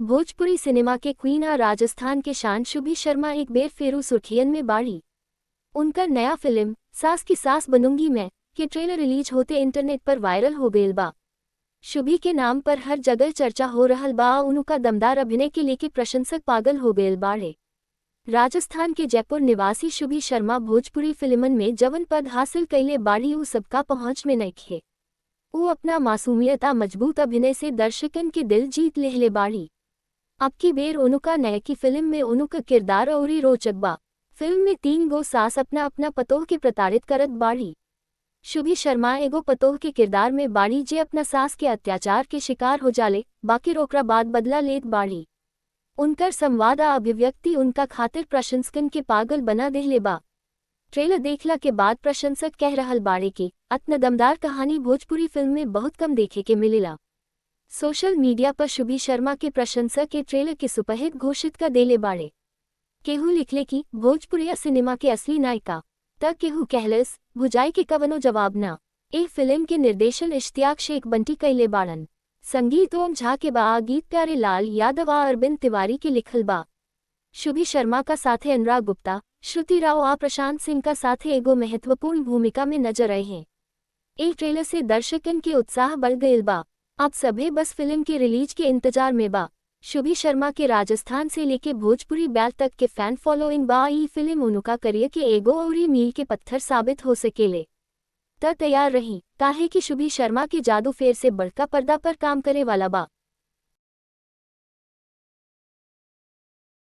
Bhojpuri cinema के queen आ राजस्थान के शान शुभी शर्मा एक बेर फेरू सुर्खियन में बाड़ी। उनकर नया फिल्म सास की सास बनूंगी मैं के ट्रेलर रिलीज होते इंटरनेट पर वायरल हो गईल बा। शुभी के नाम पर हर जगह चर्चा हो रहल बा आ उनका दमदार अभिनय के लेके प्रशंसक पागल हो गईल बाड़े। राजस्थान के जयपुर निवासी शुभी शर्मा भोजपुरी फिल्मन में जवन पद हासिल कैले बाड़ी उ सबका पहुंच में नइखे। उ अपना मासूमियत आ मजबूत अभिनय से दर्शकन के दिल जीत लेहले बाड़ी। अब की बेर उनुका नय की फिल्म में उनुका किरदार औरी रोचक बा। फिल्म में तीन गो सास अपना अपना पतोह के प्रताड़ित करत बाड़ी। शुभी शर्मा एगो पतोह के किरदार में बाड़ी जे अपना सास के अत्याचार के शिकार हो जाले, बाकी ओकरा बाद बदला लेत बाड़ी। उनकर संवाद आ अभिव्यक्ति उनका खातिर प्रशंसकन के पागल बना देहले बा। ट्रेलर देखला के बाद प्रशंसक कह रहल बाड़े कि अत्न दमदार कहानी भोजपुरी फिल्म में बहुत कम देखे के मिलेला। सोशल मीडिया पर शुभी शर्मा के प्रशंसक के ट्रेलर के सुपरहिट घोषित कर देले बाड़े। केहू लिखले कि भोजपुरिया सिनेमा के असली नायिका, त केहू कहलस भुजाई के कवनो जवाब ना। ए फिल्म के निर्देशन इश्तियाक शेख बंटी कैले बाड़न। संगीत ओम झा के बा आ गीत प्यारे लाल यादव आ अरविंद तिवारी के लिखल बा। शुभी शर्मा का साथे अनुराग गुप्ता, श्रुति राव आ प्रशांत सिंह का साथे एगो महत्वपूर्ण भूमिका में नजर आए हैं। एक ट्रेलर से दर्शकन के उत्साह बढ़ गईल बा। अब सभे बस फिल्म के रिलीज के इंतजार में बा। शुभी शर्मा के राजस्थान से लेके भोजपुरी बैल तक के फैन फॉलोइंग बा। ई फिल्म उनका करियर के एगो औरी मील के पत्थर साबित हो सकेले। त तैयार रही, काहे कि शुभी शर्मा के जादू फेर से बड़का पर्दा पर काम करे वाला बा।